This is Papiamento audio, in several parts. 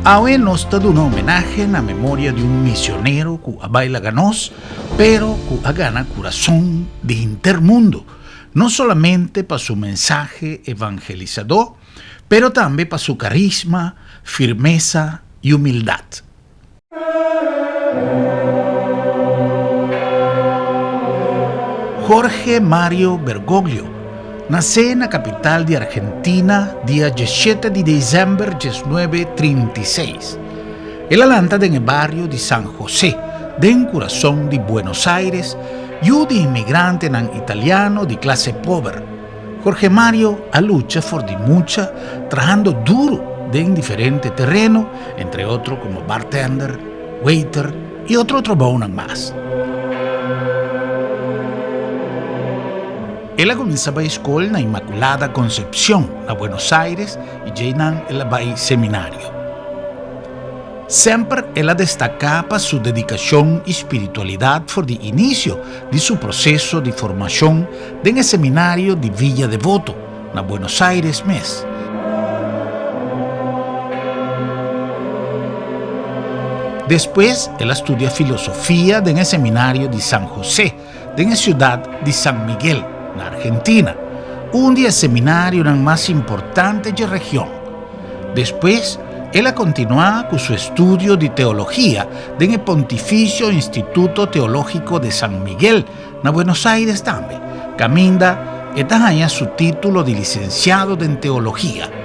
Awe nos ta duna homenahe na memoria di un misionero ku a bai laga nos, pero ku a gana kurason di henter mundu, no solamente pa su mensahe evangelisadó, pero tambe pa su karisma, firmesa i humildat. Jorge Mario Bergoglio nase na kapital di Argentina dia diesshete di desèmber diesnuebe 36. El a lanta den e bario di San José, den kurason di Buenos Aires, yu di inmigrantenan italiano di klase pober. Jorge Mario a lucha for di mucha trahando duro den diferente tereno, entre otro como bartender, waiter y otro trabounan mas. El a cuminsa bay scol na Inmaculada Concepcion na Buenos Aires y djeinan el a bay seminario. Semper el a destaká pa su dedikashon i spiritualidat for di inisio di su proseso di formashon den e seminario di Villa Devoto, na Buenos Aires mes. Despues el a studia filosofia den e seminario di San José, den e siudat di San Miguel, na Argentina, un di e seminarionan mas importante dje region. Despues, el a kontinuá ku su estudio di teologia den e Pontificio Instituto Teológico de San Miguel, na Buenos Aires tambe, kaminda e ta haña su título di lisensiado den teologia.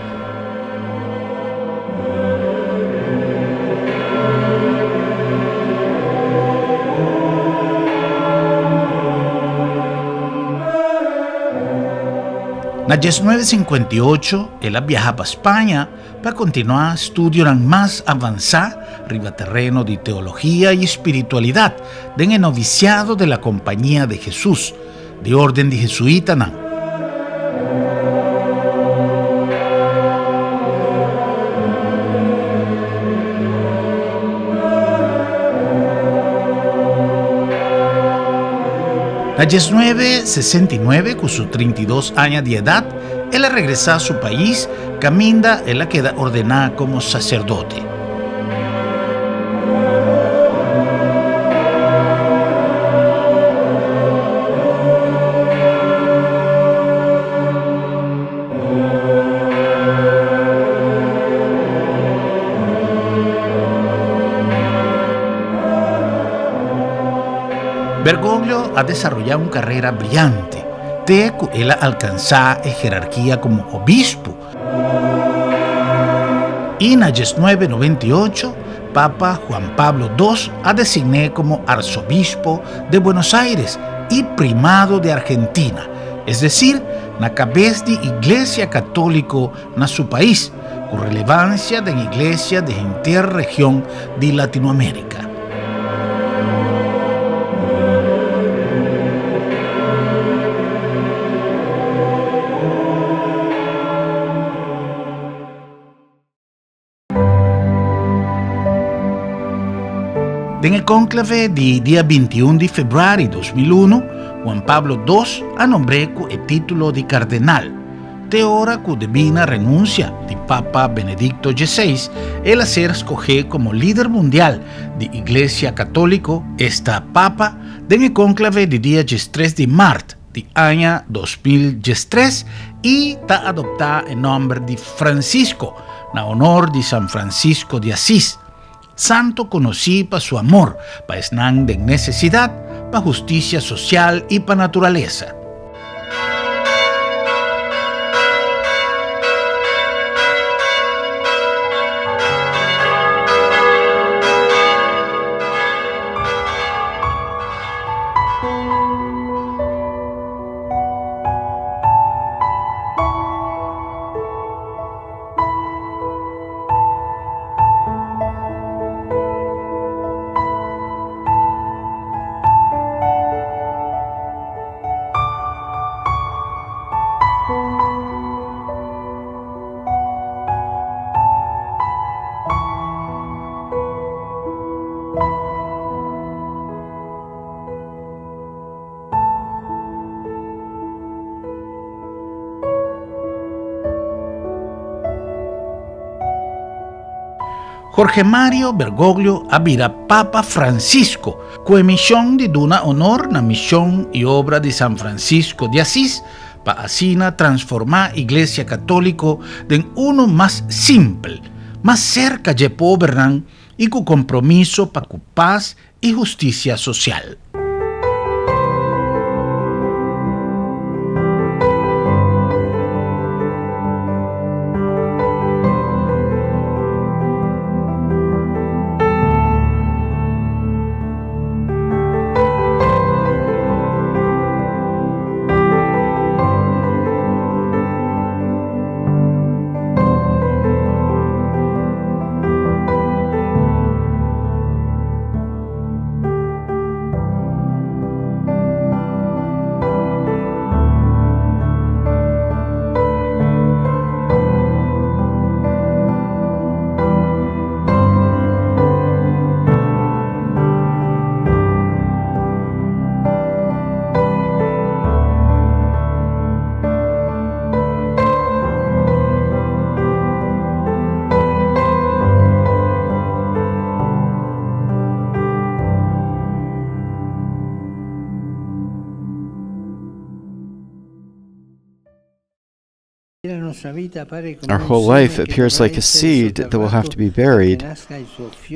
Na 1958, El a biaha pa Spaña pa kontinuá studionan mas avansá riba tereno di teologia i spiritualidat den e Noviciado de la Compañía de Jesús, di orden di jesuitanan. Na 1969, ku su 32 aña di edat, El a regresá su pais, kaminda el a keda ordená komo saserdote. Bergoglio a desaroyá un karera briante. Te ku el a alkansá e herarkia komo obispu. I na 1998, Papa Juan Pablo dos a design'é komo arsobispo de Buenos Aires i primado de Argentina, es desir, na kabes di Iglesia Katóliko na su pais, ku relevansia den iglesia di henter region di Latinoamérika. Den e kónklave di dia 21 di febrüari 2001, Juan Pablo dos a nombr'é ku e título di kardenal. Te ora ku debí na renunsia di Papa Benedikto xvi, el a ser skohé komo lider mundial di Iglesia Katóliko, esta Papa, den e kónklave di dia 13 di mart di aña 2013 i ta adoptá e nòmber di Francisco na honor di San Francisco di Asis, santo konosí pa su amor pa esnan den nesesidat, pa hustisia sosial i pa naturalesa. Jorge Mario Bergoglio a bira Papa Francisco ku e mishon di duna honor na mishon i obra di San Francisco di Asis pa asina transformá Iglesia Katóliko den unu mas simpel, mas serka dje pobernan i ku kompromiso pa ku pas i hustisia sosial. Our whole life appears like a seed that will have to be buried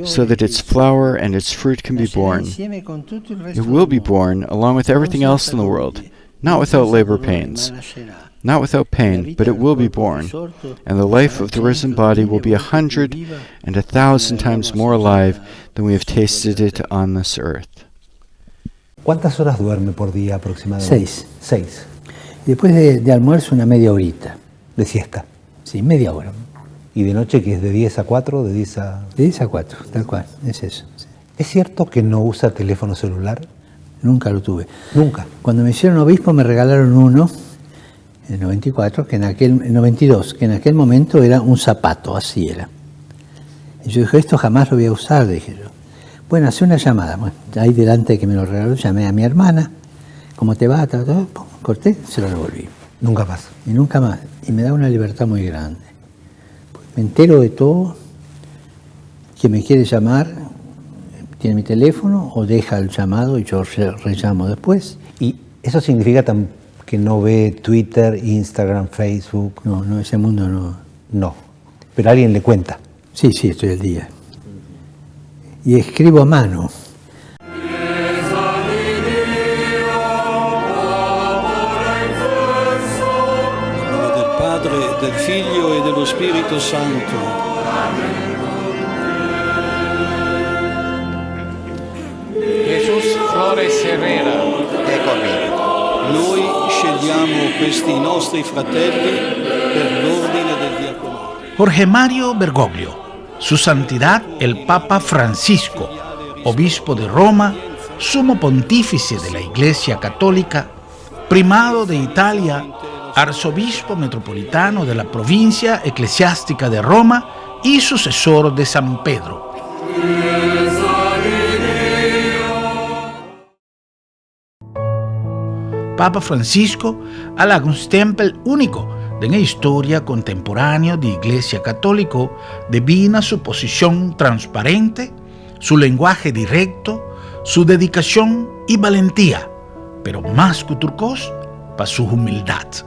so that its flower and its fruit can be born. It will be born along with everything else in the world, not without labor pains, not without pain, but it will be born, and the life of the risen body will be 100 and 1,000 times more alive than we have tasted it on this earth. ¿Cuántas horas duerme por día aproximadamente? 6. 6. Después de almuerzo una media horita. ¿De siesta? Sí, media hora. ¿Y de noche que es de 10 a 4? ¿De 10 a...? De 10 a 4, tal cual, es eso. Sí. ¿Es cierto que no usa teléfono celular? Nunca lo tuve. ¿Nunca? Cuando me hicieron obispo me regalaron uno, en el 94, que en aquel, en 92, que en aquel momento era un zapato, así era. Y yo dije, esto jamás lo voy a usar, dije yo. Bueno, hace una llamada. Bueno, ahí delante de que me lo regaló, llamé a mi hermana. ¿Cómo te va? Ta, ta, pum, corté, se lo devolví. Nunca más. Y nunca más. Y me da una libertad muy grande. Pues me entero de todo. Quien me quiere llamar, tiene mi teléfono o deja el llamado y yo rellamo después. ¿Y eso significa que no ve Twitter, Instagram, Facebook? No, no, ese mundo no. No, pero alguien le cuenta. Sí, sí, estoy al día. Y escribo a mano. In nome del Padre, del Figlio e dello Spirito Santo. Jesús Flores Herrera. Eccomi. Noi scegliamo questi nostri fratelli per l'ordine del diaconato. Jorge Mario Bergoglio, Su Santidad el Papa Francisco, Obispo de Roma, Sumo Pontífice de la Iglesia Católica, Primado de Italia, Arzobispo Metropolitano de la Provincia Eclesiástica de Roma y sucesor de San Pedro. Papa Francisco a laga un stempel úniko den e historia kontemporáneo di Iglesia Katóliko debí na su posishon transparente, su lenguahe direkto, su dedikashon i balentia, pero mas ku tur kos, pa su humildat.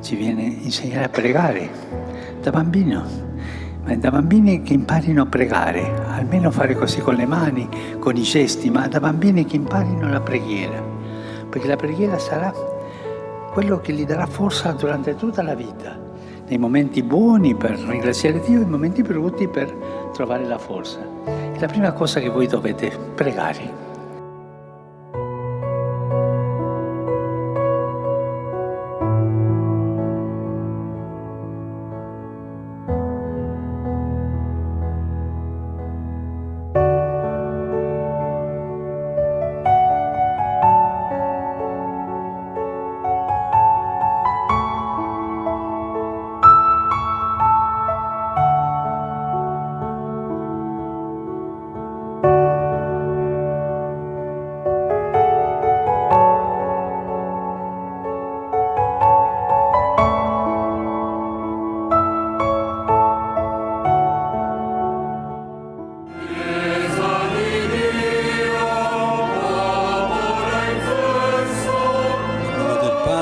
Ci viene insegnare a pregare da bambino, ma da bambini che imparino a pregare, almeno fare così con le mani, con i gesti, ma da bambini che imparino la preghiera, perché la preghiera sarà quello che gli darà forza durante tutta la vita, nei momenti buoni per ringraziare Dio e nei momenti brutti per trovare la forza. È la prima cosa che voi dovete pregare.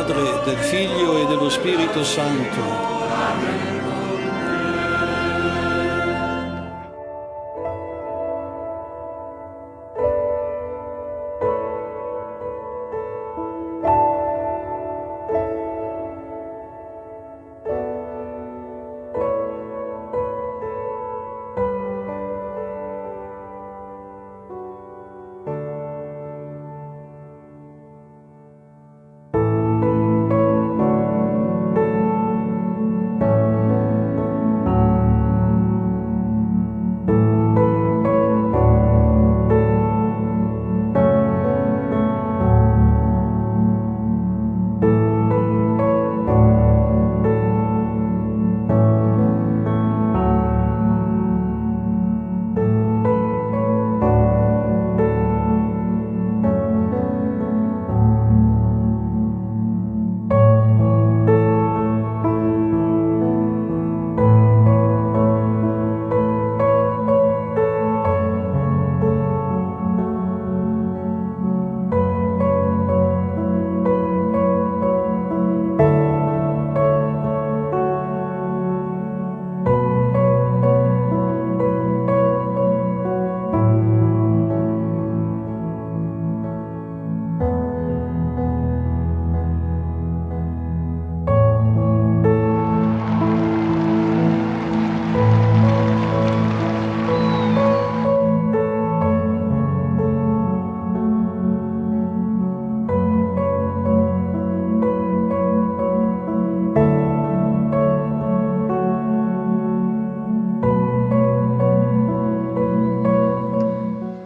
Padre, del Figlio e dello Spirito Santo.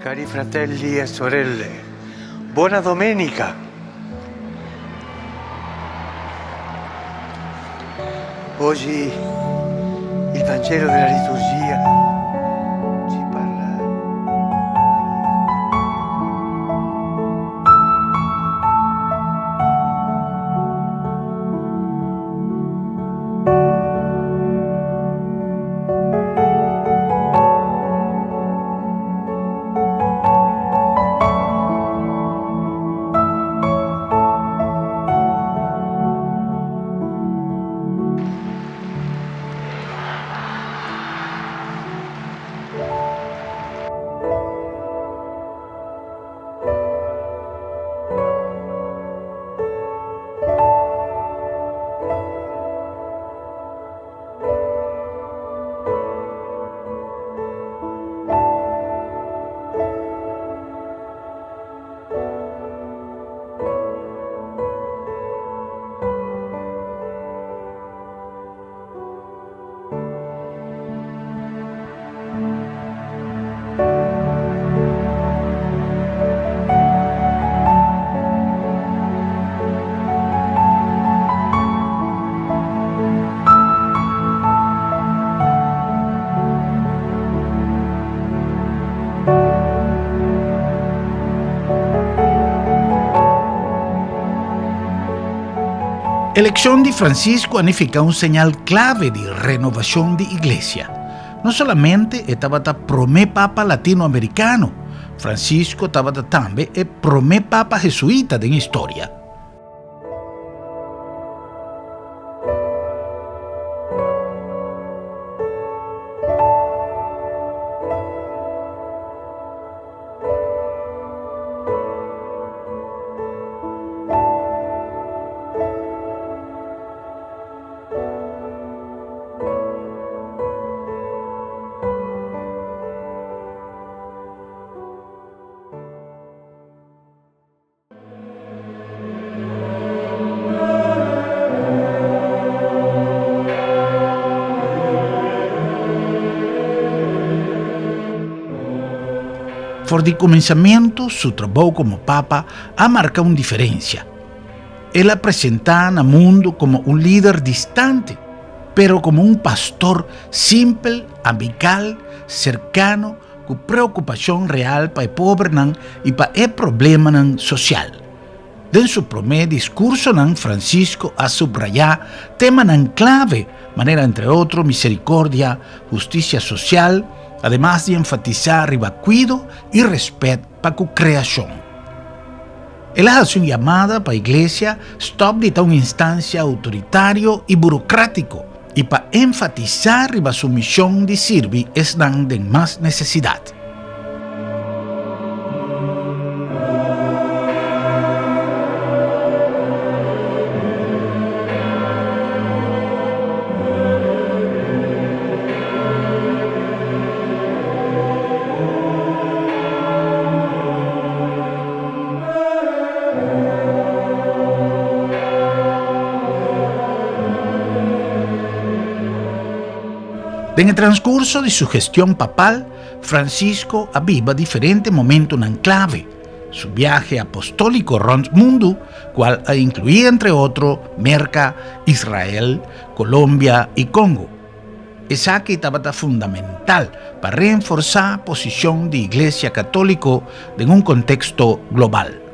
Cari fratelli e sorelle, buona domenica. Oggi il Vangelo della liturgia ci parla Elekshon di Francisco a nifiká un señal klave di renovashon di Iglesia. No solamente e tabata promé papa latinoamerikano, Francisco tabata tambe e promé papa hesuita den historia. For di kuminsamentu su trabou komo papa a marka un diferensia. El a presentá na mundu komo un lider distante, pero komo un pastor simpel, amigal, serkano ku preokupashon real pa e pobernan i pa e problemanan sosial. Den su promé diskursonan Francisco a subrayá temanan klave manera entre otro miserikordia, hustisia sosial, ademas di enfatisá riba kuido i rèspèt pa ku kreashon. El a hasi un yamada pa iglesia stòp di ta un instansia outoritario i burokratico i pa enfatisá riba su mishon di sirbi esnan den mas nesesidat. Den e transcurso di su gestion papal, Francisco a biba diferente momentonan clave. Su biahe apostolico rond mundu, cual a inclui entre otro Merca, Israel, Colombia y Congo. Esaki tabata fundamental pa reenforsá posishon di Iglesia Katóliko den un konteksto global.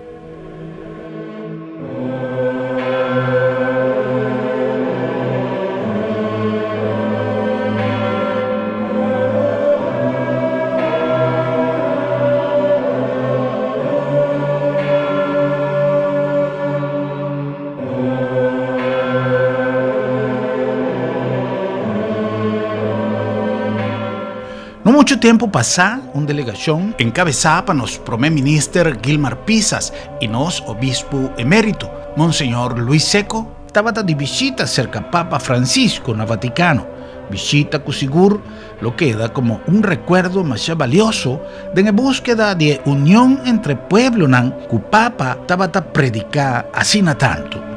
No mucho tempu pasá un delegashon enkabesá pa nos Prome Minister Gilmar Pisas i nos Obispu Emérito, Monseñor Luis Secco, tabata di bishita serka Papa Francisco na Vaticano, bishita ku sigur lo keda komo un rekuerdo masha balioso den e búskeda di e union entre pueblonan ku Papa tabata prediká asina tantu.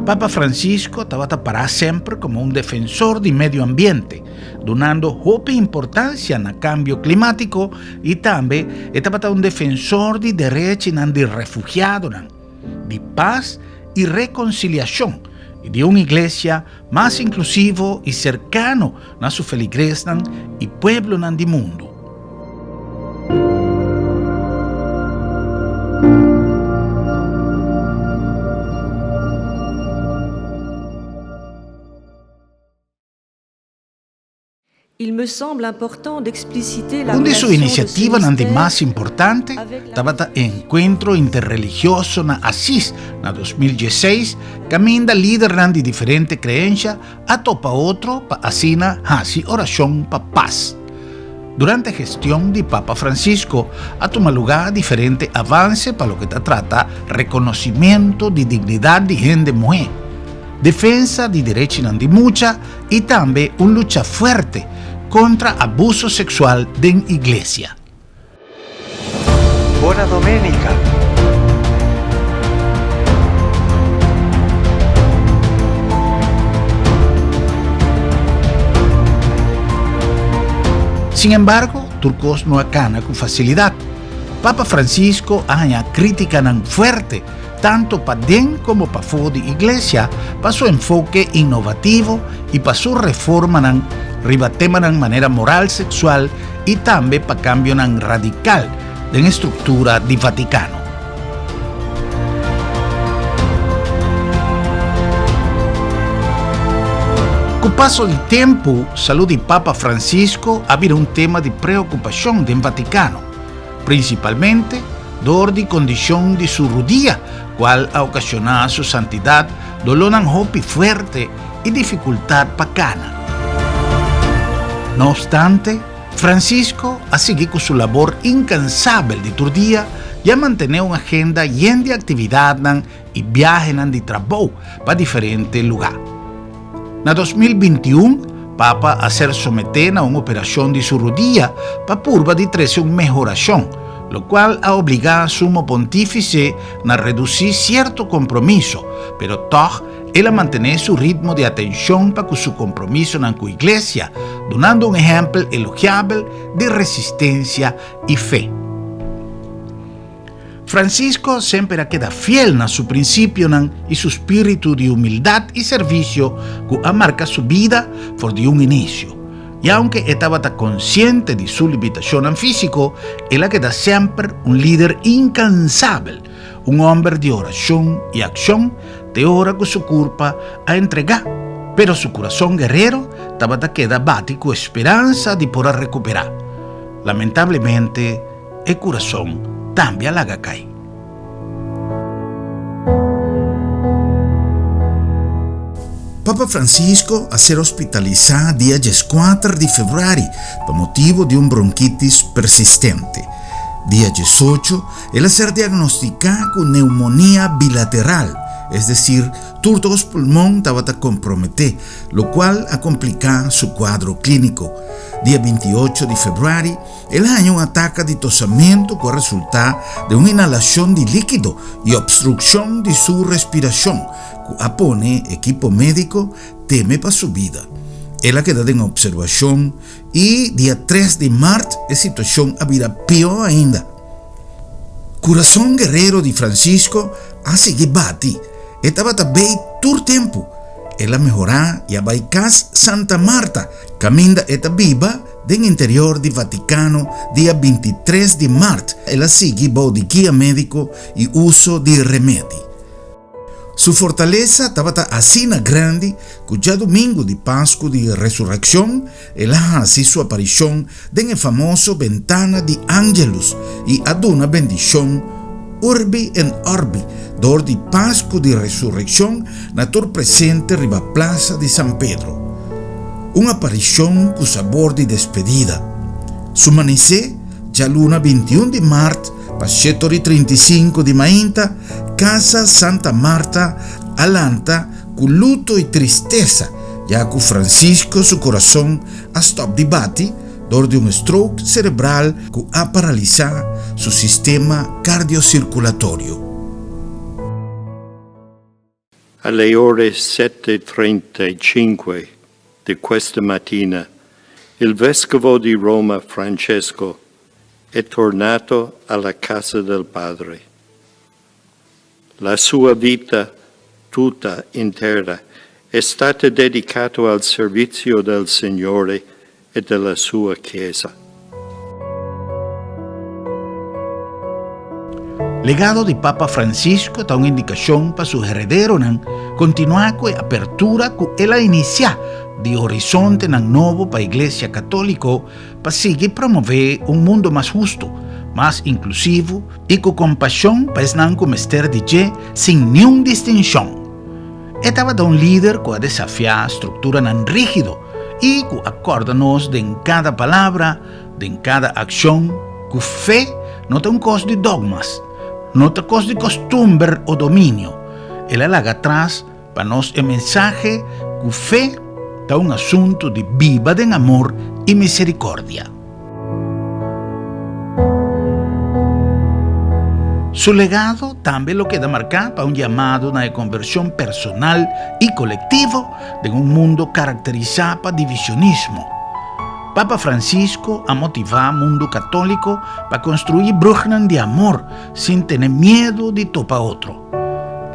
Papa Francisco tabata pará semper komo un defensor di medio ambiente, dunando hopi importansia na kambio klimátiko i tambe e tabata un defensor di derechinan di refugiadonan. di pas i rekonsiliashon i di un iglesia mas inklusivo i serkano na su feligresnan i pueblonan di mundu. Un di su inisiativanan di mas importante tabata e Enkuentro Interreligioso na Asís na 2016, kaminda lidernan di diferente kreensha a topa otro pa asina hasi orashon pa pas. Durante gestion di Papa Francisco a tuma lugá diferente avanse pa loke ta trata rekonosimiento di dignidat di hende muhé, defensa di derechinan di mucha i tambe un lucha fuerte kontra abuso seksual den iglesia. Buona domenica! Sin embargo, tur kos no a kana ku fasilidat. Papa Francisco a haña krítikanan fuerte tanto paden komo pafó di iglesia pa su enfoke innovativo i pa su reformanan riba temanan manera moral seksual i tambe pa kambionan radikal den e struktura di Vatikano. Ku paso di tempu, salú di Papa Francisco a bira un tema di preokupashon den Vatikano. Prinsipalmente dor di kondishon di su rudia, kual a okashoná su santidat dolónan hopi fuerte i difikultat pa kana. No opstante, Francisco a sigui ku su labor inkansabel di tur dia i a mantené un agenda yen di aktividatnan i biahenan di trabou pa diferente lugá. Na 2021, Papa a ser someté na un operashon di su rudia pa purba di trese un mehorashon, lokual a obligá Sumo Pontífise na redusí sierto kompromiso, pero tòg el a mantené su ritmo di atenshon pa ku su kompromisonan ku Iglesia, dunando un ehèmpel elogiabel di resistensia i fe. Francisco semper a keda fiel na su prinsipionan i su spiritu di humildat i servisio ku a marka su bida for di un inisio. I aunke e tabata konsiente di su limitashonnan físiko, el a keda semper un lider inkansabel, un hòmber di orashon i akshon te ora ku su kurpa a entregá. Pero su kurason guerero tabata keda bati ku esperansa di por a rekuperá. Lamentablemente, e kurason tambe a laga kai. Papa Francisco a ser hospitalisá dia dieskuater di febrüari pa motibu di un bronkitis persistente. Dia diesocho el a ser diagnostiká ku neumonia bilateral, es desir tur dos pulmon tabata komprometé, lokual a kompliká su kuadro klíniko. Dia bintiocho di febrüari El a haña un ataka di tosamentu ku a resultá den un inhalashon di líkido i opstrukshon di su respirashon ku a pone ekipo médiko teme pa su bida. El a keda den opservashon i dia tres di mart e situashon a bira pió ainda. Kurason guerero di Francisco a sigui bati. E tabata bei tur tempu. El a mehorá i a bai kas Santa Marta, kaminda e ta biba Den interior di Vaticano dia 23 di mart el a sigui bou di guia medico y uso di remedi. Su fortalesa tabata asina grandi cu djadumingu di Pascu di Resurreccion el a haci su aparicion den e famoso Bentana di Angelus y a duna bendicion Urbi en Orbi dor di Pascu di Resurreccion na tur presente riba Plaza di San Pedro. Un aparishon ku sabor di despedida. Su manisé, djaluna 21 di mart pa shetor i 35 di mainta, Casa Santa Marta a lanta ku luto i tristesa ya ku Francisco su kurason a stòp di bati dor di un stroke serebral ku a paralisá su sistema kardiosirkulatorio. Alle ore 7.35 di questa mattina il vescovo di Roma Francesco è tornato alla casa del Padre. La sua vita tutta intera è stata dedicata al servizio del Signore e della sua Chiesa. Legado di Papa Francisco ta un indikashon pa su herederonan kontinuá ku e apertura ku el a inisiá di horizontenan nobo pa Iglesia Katóliko pa sigui promové un mundo mas hustu, mas inklusivo i ku kompashon pa esnan ku mester di dje sin niun distinshon. E tabata un lider ku a desafiá strukturanan rígido i ku a kòrda nos den kada palabra, den kada akshon, ku fe no ta un kos di dògmas, no ta kos di kostumber o dominio. El a laga atras pa nos e mensahe ku fe ta un asuntu di biba den amor i miserikòrdia. Su legado tambe lo keda marká pa un yamado na e konvershon personal i kolektivo den un mundo karakterisá pa divisionismo. Papa Francisco a motivá mundu katóliko pa konstruí brùgnan di amor sin tene miedu di topa otro.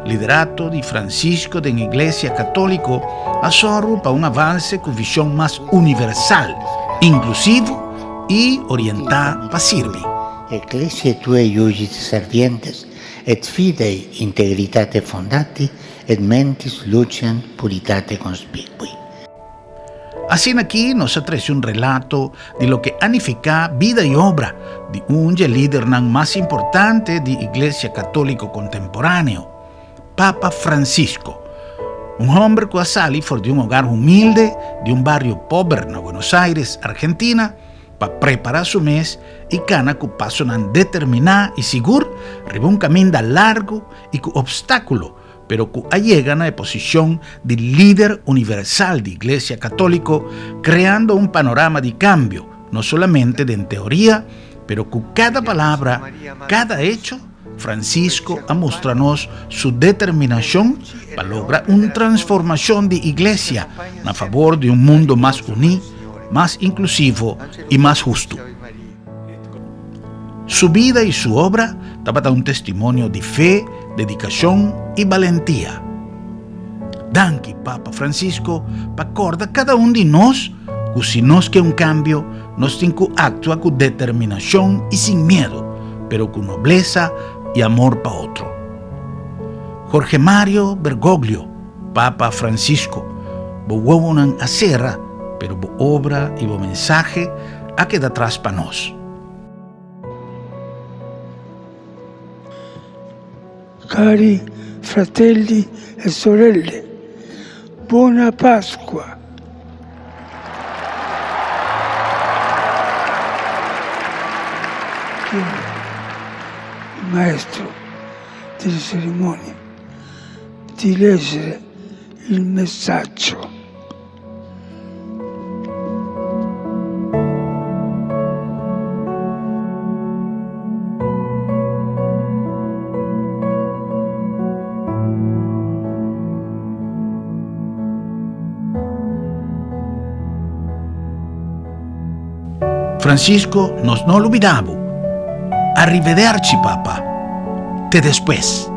Liderato di Francisco den Iglesia Katóliko a sòru pa un avanse ku vishon mas universal, inklusivo i orientá pa sirbi. Ecclesiae tuae iugit servientes et fidei integritate fondati et mentis lucem puritate conspicui. Asina aki nos a trece un relato di loke a nifica bida y obra di un dje lidernan mas importante di Iglesia Catolico contemporaneo, Papa Francisco. Un homber cu a sali for di un hogar humilde di un bario pober na Buenos Aires, Argentina, pa prepará su mes i kana ku pasonan determiná i sigur riba un kaminda largu i ku opstákulo, pero ku a yega na e posishon di lider universal di Iglesia Katóliko, kreando un panorama di kambio, no solamente den teoria, pero ku kada palabra, kada echo, Francisco a mustra nos su determinashon pa logra un transformashon di Iglesia na fabor di un mundo mas uní, mas inklusivo i mas hustu. Su bida i su obra tabata un testimonio di fe, dedikashon i balentia. Danki, Papa Francisco, pa kòrda kada un di nos ku si nos ke un kambio, nos tin ku aktua ku determinashon i sin miedu, pero ku noblesa i amor pa otro. Jorge Mario Bergoglio, Papa Francisco, bo wowonan a sera, pero bo obra i bo mensahe a keda tras pa nos. Cari fratelli e sorelle, buona Pasqua! Chiedo il maestro delle cerimonie di leggere il messaggio. Francisco, nos no lubida bo. Arrivederci, Papa. Te despues.